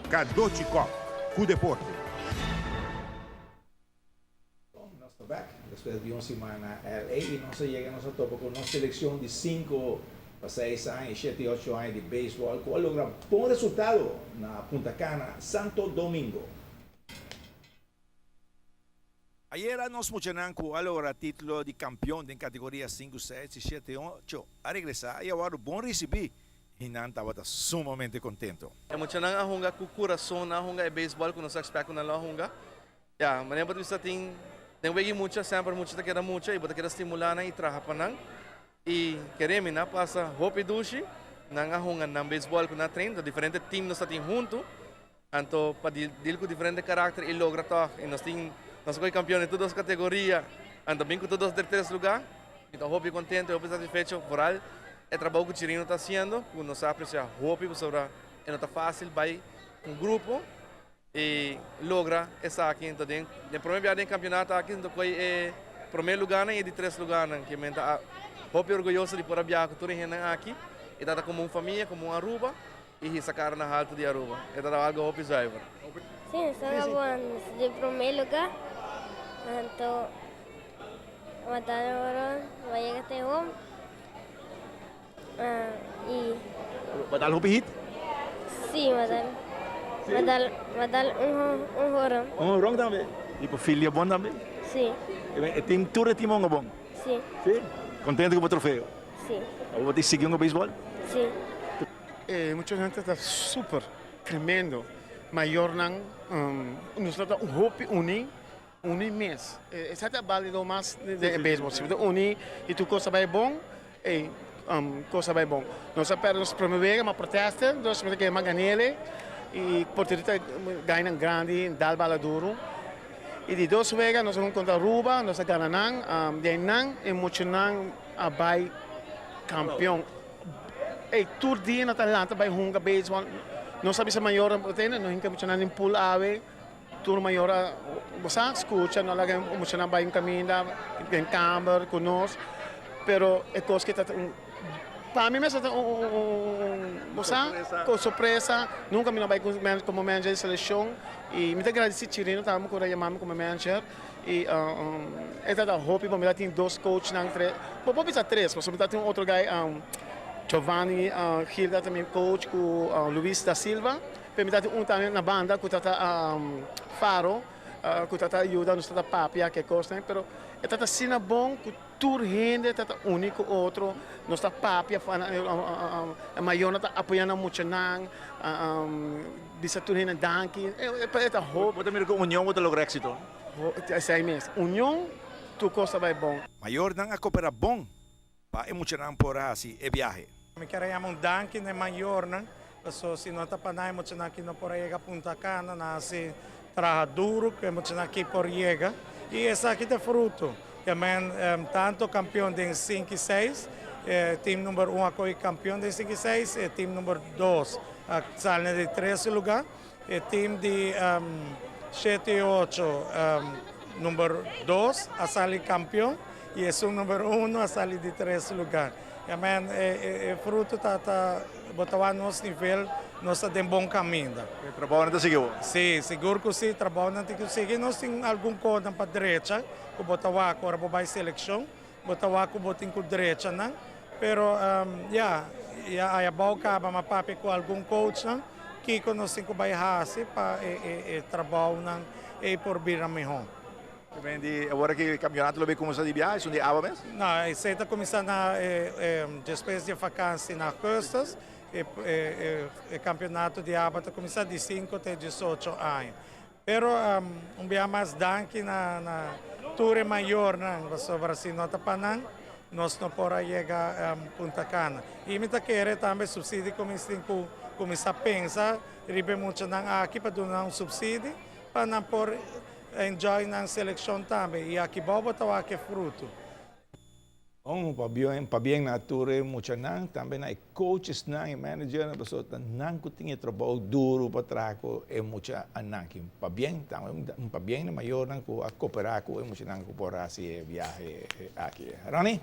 Cadochi Kock, cu deporte. Nos ta bek despues di un siman na LA y nos a yega nos a topa cu nos seleccion di cinco pa seis aña y shete y ocho aña di baseball cu a logra bon resultado na Punta Cana, Santo Domingo. Ayera nos muchanan cu a logra titulo di campeon den categoria cinco, seis y shete ocho a regresa y a wordo bon ricibi y nan tabata sumamente contento. E muchanan a hunga cu curason, nan a hunga e baseball cu nos a expect cu nan lo a hunga. Ya, manera bo ta bisa tin den wega y mucha, semper mucha ta keda mucha y bo ta keda stimula nan y traha pa nan. Y kere mi, nan a pasa hopi dushi, nan a hunga nan baseball cu nan a train, diferente team nos ta tin hunto. Anto pa deal cu diferente karakter y logra toch y nos tin nos a coge campeon den tur dos categoria anto bin cu tur dos der tres lugar mi ta hopi contento y hopi satisfecho vooral e trabou cu Chirino ta haciendo cu nos a aprecia hopi pasobra e no ta facil bay un grupo y logra esaki anto den den prome biaha den campeonato aki nos ta coge e prome lugarnan y e di tres lugarnan ke men ta hopi orguyoso di por a biaha cu tur e hendenan aki y ta ta como un famia como un Aruba. I hisa kara na haltu di Aruba. E ta daba algo hopi zuiver. Sí, nos a gaba di promé lugá. Anto mata oro a yega te home. I. Bo a dal hopi hit? Sí, mi a dal, mi a dal un horon. Un horon tambe? I por filia bon tambe? Sí. E team, tur e team a hunga bon? Sí. Sí? Contento cu bo trofeo? Sí. Abo bo tin sigui hunga beisbol? Sí. E muchanan ta super tremendo. Mayornan nos ta hopi uni, uni mes. Esaki ta balido mas den e beisbol. Si bo ta uni y tur cos ta bay bon, ey cos ta bay bon. Nos a perde nos prome wega, ma protesta, nos ta kere mas ganele y portero ta gainan grandi, dal bala duro. Y di dos wega nos a hunga contra Aruba, nos a gana nan. Di eynan e muchanan a bay campeon. Ey, tur dia nan ta lanta bay hunga beisbol. Nos a bisa mayornan por tene, no hinka muchanan den pool awe. Tur mayor a, bo sa, scucha, no laga e muchanan bay un caminda den camber cu nos. Pero e cos ke ta un, pa mi mes ta un, bo sa, sorpresa. Nunca mi no bay como manager di seleccion y mi ta gradici Chirino tambe cu a yama mi como manager. Y e ta hopi bo, mi ta tin dos coachnan, tres, bo por bisa tres, pasobra mi ta tin un otro guy, Giovanni Gil ta mi coach cu Luis da Silva, pero mi ta tin un tambe na banda cu ta Faro, cu ta ta yuda nos ta ta papia ke cosnan, pero e ta ta asina bon cu tur hende ta ta uni cu otro, nos ta papia, e mayornan ta apoya nan muchanan, bisa tur hende danki, e ta hopi. Bo ta mira cu union bo ta logra exito? Esei mes, union tur cos ta bay bon. Mayornan a coopera bon pa e muchanan por a haci e biahe. Mi kier a yama un danki na e mayornan, pasobra si no ta pa nan e muchanan aki no por a yega Punta Cana, nan a haci traha duro ku e muchanan aki por yega y esaki ta e fruto. Ke men tanto kampeon den sinku i seis, e team number un a kohe kampeon den sinku i seis, e team number dos a sali na di tres luga, e team di shete i ocho number dos a sali kampeon y esun number uno a sali di tres luga. Ke men e fruto ta ta bo ta wak nos nivel nos ta den bon kaminda. E trabounan ta sigui awor? Si, sigur ku si, trabounan tin ku sigui. Nos tin algun konan pa drecha ku bo ta wak ora bo bai selekshon, bo ta wak ku bo tin ku drecha nan. Pero ya, ya ayabou kaba mi a papia ku algun coachnan kiko nos tin ku bai hasi pa e trabounan ei por bira mihó. Di awor aki campeonato lo bay cuminsa di biaha, esun di awa mes? No, esey ta cuminsa na despues di e vakantie na augustus, e campeonato di awa ta cuminsa di sinku te diesocho aña. Pero un biaha mas danki na tur e mayornan pasobra si no ta pa nan nos no por a yega Punta Cana. Y mi ta kere tambe subsidie cuminsa tin cu cuminsa pensa riba e muchanan aki pa duna nan un subsidie pa nan por Enjoy nan seleccion tambe y aki bao bo ta wak e fruto. Un pabien na tur e muchanan, tambe na e coachesnan, e managernan, pasobra ta nan cu tin e trabou duro pa traha cu e muchanan aki. Un pabien tambe, un pabien na mayornan cu a coopera cu e muchanan cu por haci e biahe aki. Ronnie?